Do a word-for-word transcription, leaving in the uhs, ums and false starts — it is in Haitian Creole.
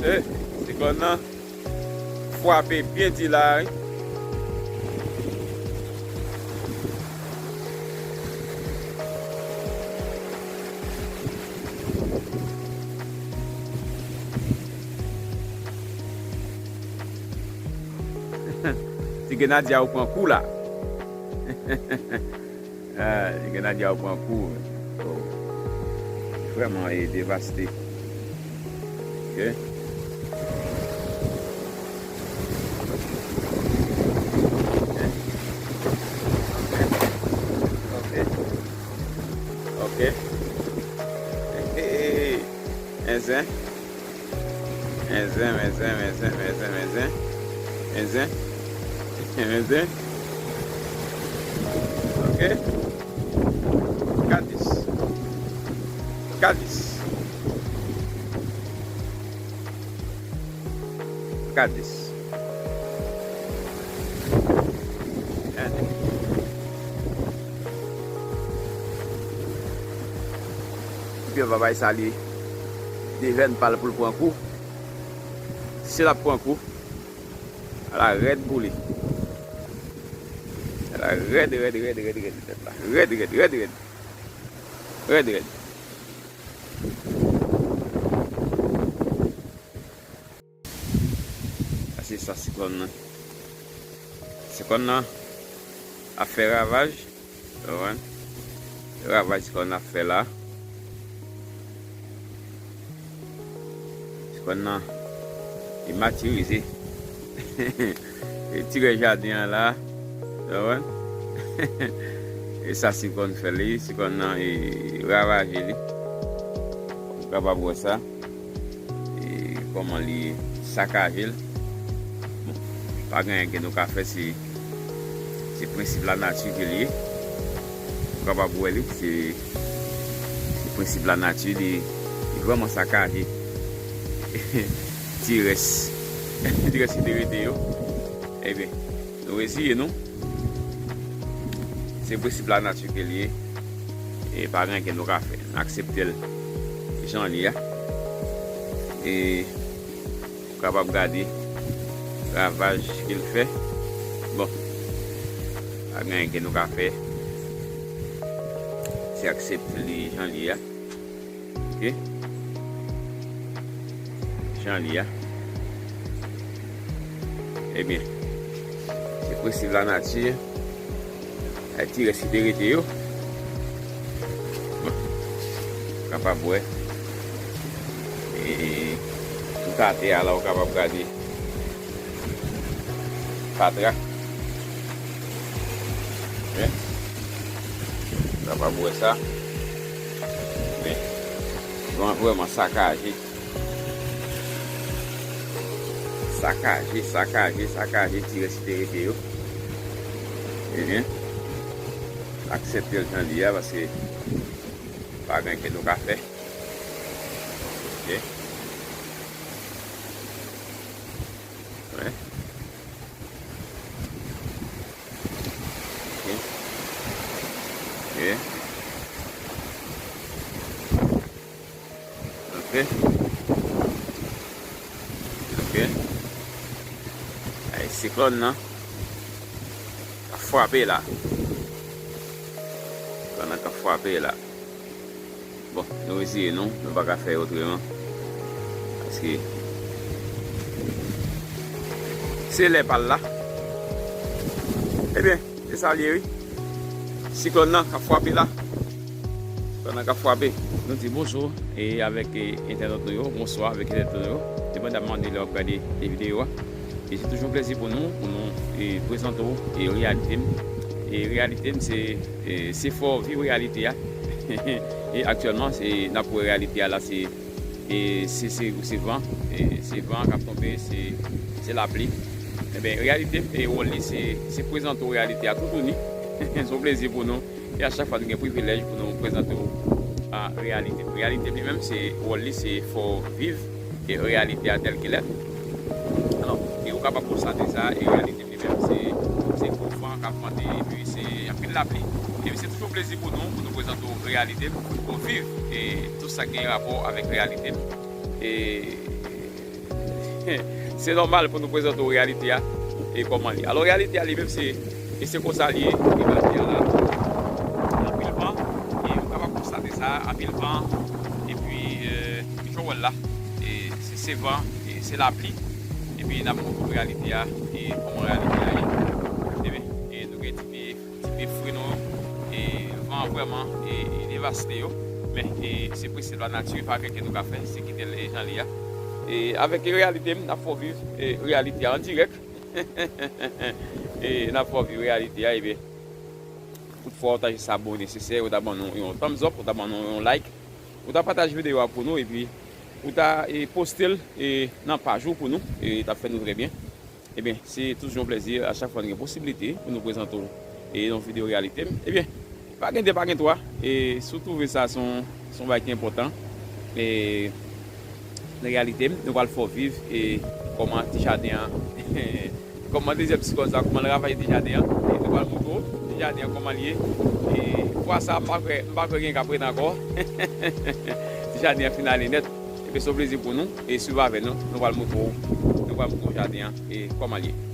E, siklòn nan frape byen di la, wi. Ti grenadye a ou pran kou la. Ah, ti grenadye a ou pran kou. Oh. Vrèman, e devaste. Ok. Ok. Ok. Ok. Hey, hey, hey, hey. Enzen. Enzen, enzen, enzen, enzen, enzen. Enzen. Enzen. Ok. Kadis. Kadis. Kadis. Enzen. Ebyen, babay sa li devèn pa l pou l pran kou. Si l ap pran kou, ala rèd pou li. Ala rèd, rèd, rèd, rèd, rèd, tèt la. Rèd, rèd, rèd, rèd. Rèd, rèd. Sa se sa siklòn nan. Siklòn nan ap fè ravaj. Konprann? Ravaj siklòn nan ap fè la. Siklòn nan, li matirize. Li tire jaden an la. Konprann? E sa siklòn fè li, siklòn nan, e, ravaje li. Ou kapab wè sa. E kòman li sakaje l. Bon, pa gen anyen ke nou ka fè, se, se prensip lanati ke l ye. Ou kapab wè li, se, se prensip lanati, li, li vrèman sakaje ti rès, ti rès ki te rete yo. Ebyen, nou reziye nou. Se prensip lanati ke l ye. E pa gen anyen ke nou ka fè. N aksepte l jan l ye a. E ou kapab gade ravaj ke l fè. Bon, pa gen anyen ke nou ka fè. Se aksepte li jan l ye a. Ok. Jan l ye a. Ebyen, se prensip lanati. Ay, ti rès ki te rete yo. Bon, kapab wè. E, tout atè a la, ou kapab gade. Fatra. Wi. Ou kapab wè sa. Men, van vrèman sakaje. Sakaje, sakaje, sakaje, ti rès ki te rete yo. Ebyen, aksepte l jan l ye a, paske pa gen anyen ke nou ka fè. Ok. Wi. Ok. Ok. Ok. Ok. Ay, siklòn nan k ap frape la. Siklòn nan k ap frape la. Bon, nou reziye nou, nou pa ka fè otreman. Paske se lè pa l la. Ebyen, se sa l ye, wi. Siklòn nan k ap frape la. Siklòn nan k ap frape. Nou di bonjou e avèk, e, entènòt nou yo, bonswa avèk entènòt nou yo, depandamman de lè w ap gade, e, videyo a. E se toujou yon plezi pou nou, pou nou, e, prezante w, e, reyalite m. E reyalite m, se, e, se fè w viv reyalite a. E aktyèlman, se, n ap wè reyalite a la, se, e, se, se, se van, e, se van k ap tonbe, se, se lapli. Ebyen, reyalite m, e, wòl li, se, se prezante w reyalite a toutouni. Se yon plezi pou nou. E a chak fwa nou gen privilèj pou nou prezante w a reyalite. Reyalite li menm, se wòl li, se fè w viv e reyalite a tèl ke lè. Alò, e ou kapab konstate sa, e reyalite li menm, se, se gwo van k ap vante, epi se anpil lapli. Epi se toujou plezi pou nou, pou nou prezante w reyalite, pou w viv, e tout sa k gen rapò avèk reyalite. E Se nòmal pou nou prezante w reyalite a e kòman l ye. Alò, reyalite a li menm, se, e se konsa l ye, e bagay la. Anpil van, e ou kapab konstate sa, anpil van, epi, e, jan w wè l la, e se, se van, e se lapli, epi n ap montre w reyalite a, e kòman reyalite a ye. Ebyen, e nou gen ti pye, ti pye fre nou yo, e van an vrèman, e, e devaste yo. Men, e se prensip lanati, pa gen anyen nou ka fè, se kite l, e, jan li a. E avèk reyalite m, n ap fè w viv, e, reyalite a an dirèk. E n ap fè w viv reyalite a, ebyen, tout fwa ou ta jis abone, se sè, ou ta ban nou yon thumbs up, ou ta ban nou yon like, ou ta pataje videyo a pou nou, epi ou ta, e, poste l, e, nan paj ou pou nou, e t ap fè nou trè byen. Ebyen, se toujou yon plèzi a chak fwa n gen posiblite pou nou prezante w, e, yon videyo reyalite m. Ebyen, pa gen de, pa gen twa. E si w twouve sa se yon, se yon bagay ki enpòtan, e, nan reyalite m, nou pral fè w viv, e, kòman ti jaden an, kòman dezyèm ti kòn sa, kòman l ravaje ti jaden an. E nou pral montre w ti jaden an kòman l ye. E fwa sa, m pa kwè, m pa kwè gen k ap ret ankò. Ti jaden an fin ale nèt. Ebyen, se yon plezi pou nou. E swiv avè nou. Nou pral montre w, nou pral montre w jaden an e kòman l ye.